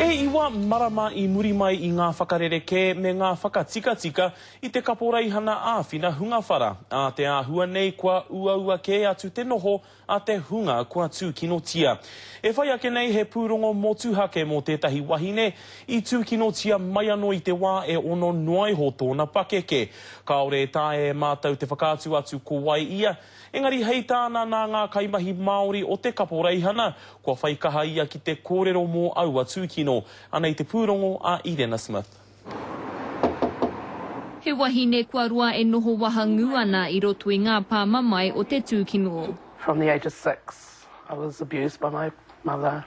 E iwa marama i muri mai i ngā whakarerekē me ngā whakatikatika i te kaporeihana āwhina hunga whara, ā te āhua nei kua uaua kē atu te noho a te hunga kua tūkinotia. E whai ake nei he pūrongo motuhake mō tētahi wahine i tūkinotia mai anō i te wā e ono noa iho tōna pakeke. Kāore e taea e mātou te whakaatu atu ko wai ia, Engari hei tāna nā ngā kaimahi Māori o te kaporeihana, kua whai kaha ia ki te kōrero mō aua tūkino. Anei te pūrongo a Irena Smith. He wahine kua roa e noho wahangū ana i roto i ngā pā mamae o te tūkino. From the age of six I was abused by my mother,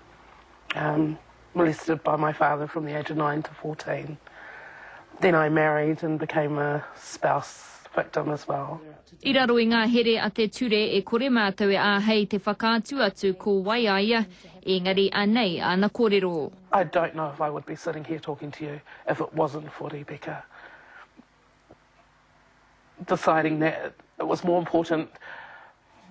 molested by my father from the age of nine to 14. Then I married and became a spouse victim as well. I raro i ngā here a te ture e kore mātou e āhei te whakaatu atu ko wai a ia, engari anei āna kōrero. I don't know if I would be sitting here talking to you if it wasn't for Ripeka deciding that it was more important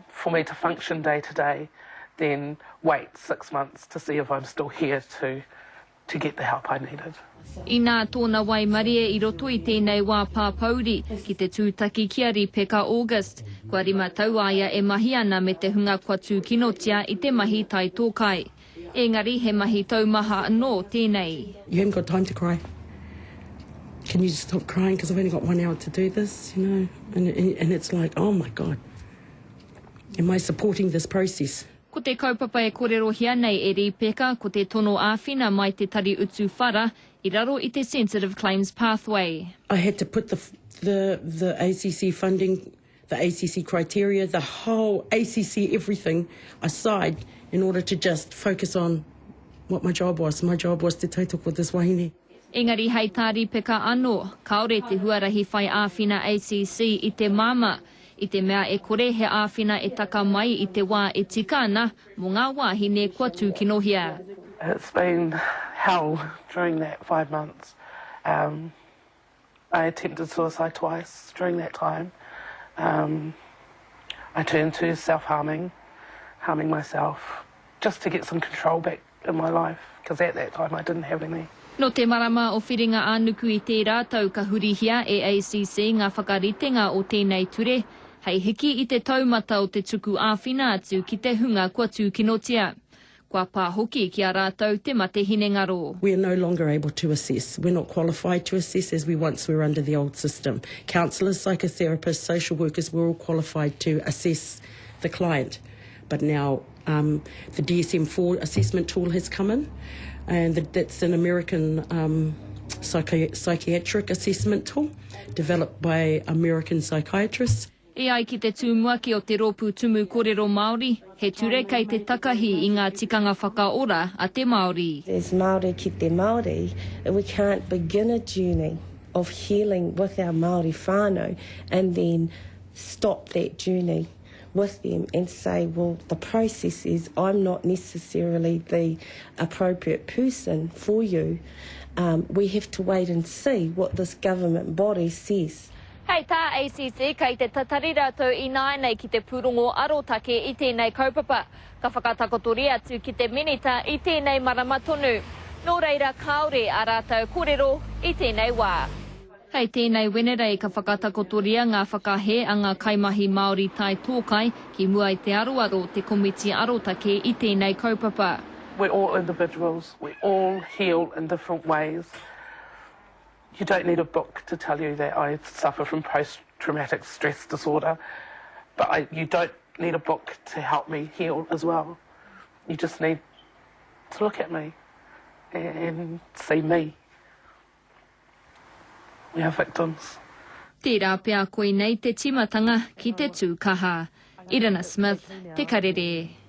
for me to function day to day than wait six months to see if I'm still here to to get the help I needed. Inā tōna waimarie i roto i tēnei wā pāpouri ki te tūtaki ki a Ripeka August. Kua rima tau a ia e mahi ana me te hunga kua tūkinotia i te mahi taitōkai. Engari he mahi taumaha anō tēnei. You haven't got time to cry. Can you just stop crying because I've only got one hour to do this, you know? And, and, and it's like, oh my God, am I supporting this process? Ko te kaupapa e kōrerohia nei e Rīpeka ko te tono āwhina mai te Tari Utu Whara i raro i te Sensitive Claims Pathway. I had to put the, the, the ACC funding, the ACC criteria, the whole ACC everything aside in order to just focus on what my job was. My job was to tautoko this wahine. Engari hei tā Rīpeka anō, kāore te huarahi whai āwhina ACC i te māmā, i te mea e kore he āwhina e taka mai i te wā e tika ana mō ngā wāhine kua tūkinohia. It's been hell during that five months. Um, I attempted suicide twice during that time. Um, I turned to self-harming, harming myself, just to get some control back in my life, because at that time I didn't have any. Nō te marama o Whiringa-ā-nuku i tērā tau ka hurihia e ACC ngā whakaritenga o tēnei ture hei hiki i te taumata o te tuku āwhina atu ki te hunga kua tūkinotia. Kua pā hoki ki a rātou te mate hinengaro. We are no longer able to assess. We're not qualified to assess as we once were under the old system. Counsellors, psychotherapists, social workers, we're all qualified to assess the client. But now um, the DSM-4 assessment tool has come in, and the, that's an American um, psychi psychiatric assessment tool developed by American psychiatrists. E ai ki te tumuaki o te Rōpū Tumu Kōrero Māori, he ture kei te takahi i ngā tikanga whakaora a te Māori. As Māori ki te Māori, we can't begin a journey of healing with our Māori whānau and then stop that journey with them and say, well, the process is I'm not necessarily the appropriate person for you. Um, we have to wait and see what this government body says. Hei tā ACC, kei te tatari rātou ināianei ki te pūrongo arotake i tēnei kaupapa. Ka whakatakotoria atu ki te Minita i tēnei marama tonu. Nō reira kāore ā rātou kōrero i tēnei wā. Hei tēnei Wenerei ka whakatakotoria ngā whakahē a ngā kaimahi Māori taitōkai ki mua i te aroaro o te Komiti Arotake i tēnei kaupapa. We're all individuals, we all heal in different ways. You don't need a book to tell you that I suffer from post-traumatic stress disorder, but I, you don't need a book to help me heal as well. You just need to look at me and see me. We are victims. Tērā pea koinei te tīmatanga ki te tū kaha. Irina Smith, Te Karere.